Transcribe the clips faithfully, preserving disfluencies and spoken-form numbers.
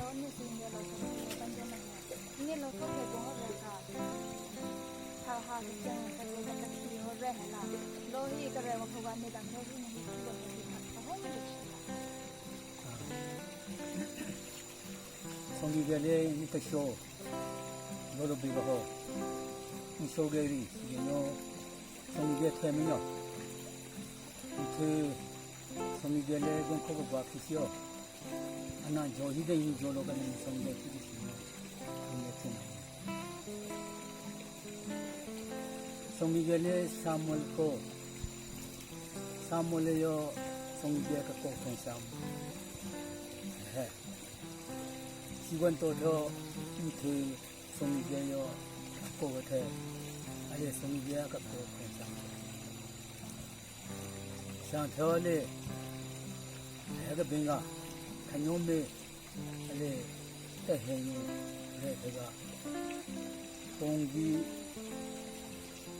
Ni si nge lo so ni kan jo na. Ni lo so ke go re ka. Ha ha ke chen ka je ka ki ho re na. Lo hi ka re wa ko ga ni dan ho hi ni ki lo hi ka ho ni. Songmi ge le ni ka sho. Lo lo bi ho. Ni sho ge ri, ye no. Songmi ge the mi no. Ni the Songmi ge le gon ko ko ba ki sho. Ana jo hi de hi jo lo ka ni Songmi ge ki sho. Songmi ge le Samuel ko. Samuel yo Songmi ge ka ko kon Sam. He. Siwan to tho, ntu Songmi ge yo ko the. Ale Songmi ge ka ko kon Sam. Shang tho le. He ka binga. Kanyo me. Ale, ta he nyo, re he ga. Pongbi,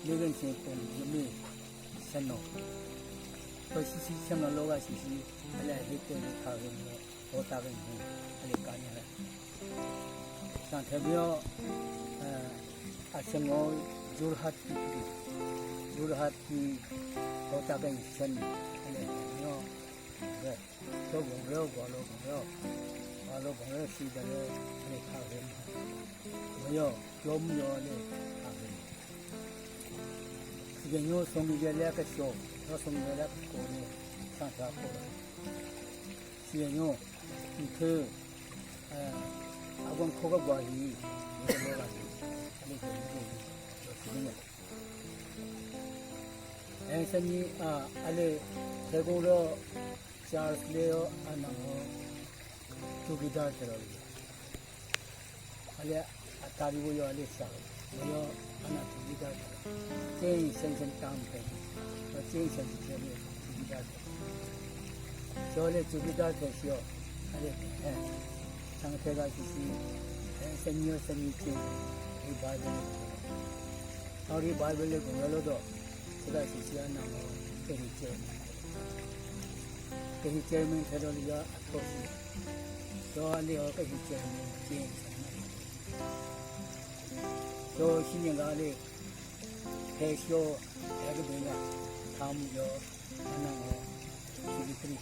le gen se pongbi me, seno. To sisi seno lo ga sisi, ale he te le ka gen mo, o ta gen mo, ale ka nya he. San the bio, eh, a seno, Jorhat ki, Jorhat ki, o ta gen sen, ale, nyo, re. Cho gong reo, gwa lo gong reo. Gwa lo gong reo, shi da reo, le kha reo. Mo yo, cho mu yo le kha reo. Sige nyo Songmi ge le ka sho, yo Songmi ge le ka ko le, san sa ko le. Sige nyo, ni ke, eh, a gong ko ga gwa hi, ni ke le ga hi, le ko ni ko ni, yo sige nyo. Anthony, a, ale, Thegong ro Charles Leo anango chowkidar thero. Ale, atari wo yo ale sa. Yo ana chowkidar thero. Chen sen sen tam pe. Chen sen sen le chowkidar thero. Cho le chowkidar the sho. Ale, eh. Chang the ga sisi, eh, senior senior che, revival. Aori Bible le gong lo do. Che ga sisi a nang o, kehi chairman. Kehi chairman the do liya atho si. Cho a le o kehi chairman che. Cho shi nyen ga le, the sho, eh, ke de la, tham yo, anang o, secretary.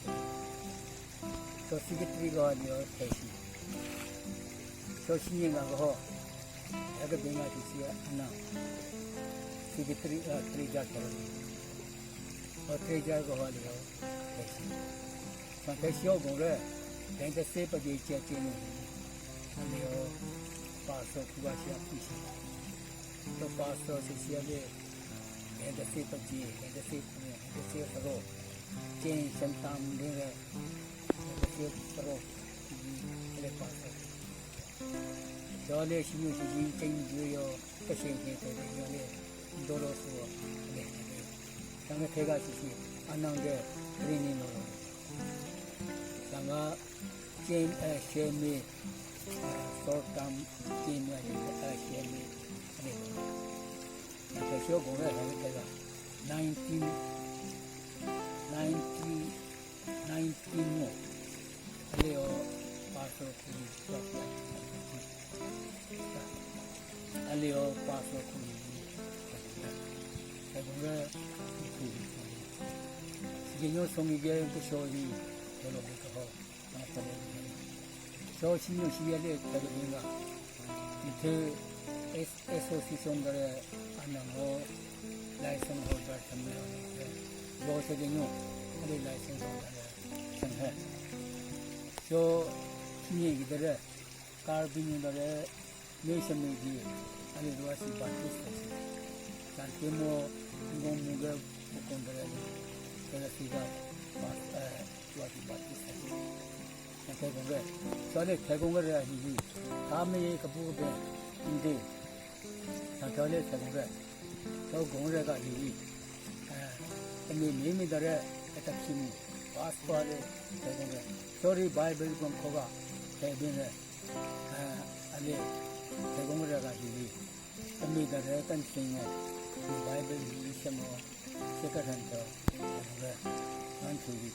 So secretary lo ni o the shi. So shi nyen ga ho. Ya ke benga ti shi ana. Secretary, uh, treasurer ke. O treasurer ko ho ni o the shi. So the shi o gong re. Then the se pa je che che ni. Ni o pastor ku ba shi a pu shi. So pastor se shi a le. Then the se pa je, then the se ku, then the se ro. Chen sen tam de re. Chen taro, ele pa sa. Dole shi nyu shi jin chen ju yo, ka shen ke te de yo le, dolo su le. Tanga thega shi shi, anang de, rini no lo. Tanga chen, eh, she me, eh, short term, chen me, eh, she me, le. Ata sho gong le ha thega, nineteen, nineteen, nineteen mo. Aleo pastor kuli, aleo pastor kuli. Sa gong le kuli. Sige nyo Songmi ge ku sho li, dolo de ko ho. So shi nyo shi ya le ta de la. Ite association dare anango license holder thamle. Lo se de nyo, ale license holder thamle. So shi nyi gidare, Karbi nyo dare, Nation Media, ale Roasi Baptist Church. Tan temo, ngong muga, ukondre, kaya siga, eh, Roasi Baptist Church. Thegong re. Chale Thegong re hi hi. Kame ye kapu be, inde. Chale Thegong re. Thegong re ga hi hi. Eh, ame me me dare, eta kimu. Pastor le Thegong re. Sorry, Bible gong koga. Thegong re. Ah, ale, Thegong re ga hi hi. Kami da re kan sing e. Bible hi semo, se ka than to, re, ngan thu ri.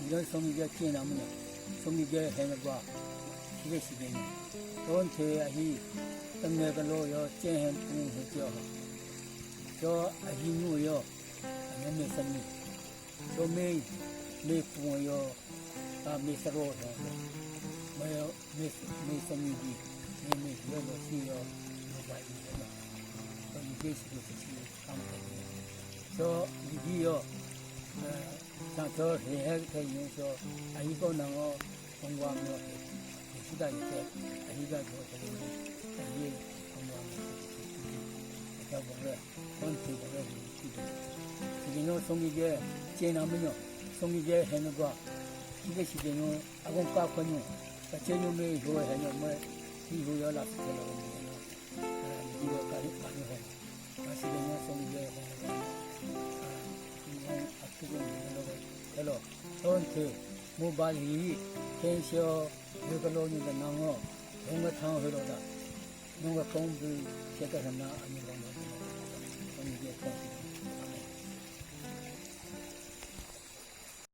Ngan Songmi ge kina mo, Songmi ge he na ba. Hile shide nyo. Ton the ahi, tenge kalo yo, chen hen pung ho kyo ha. Kyo ahi nu yo, ane me sami. Kyo me, me pung yo, a me saro yo. Me yo, me, me sami di, me me yo lo si yo, lo ba yi yo. Kyo ni de shi de shi kam te. Kyo ni di yo, eh, Sangcho he he ke yin so, ahi ko nang o, kongwa mo he, he shi da yi ke, ahi da jo he yin, ahi kongwa mo he, ahi ka bong le, kon te bong le, he shi de. Shi de no song yi je, che na me nyo, song yi je he no gwa, shi de shi de no, a kong ka ko nyo, ka che nyo me ho he nyo me, hi ho yo la se lo me nyo, eh, ni yo ka ni ka ni he. Asile nyo song ye, ah, nyo atubu nyo lo, hello. Ton the, mobile hi, kensyo, yekalo nyo da nango, yonga thang helo da. Yonga kong bu, cheka hana, ani lo nyo da. Ani ye kong.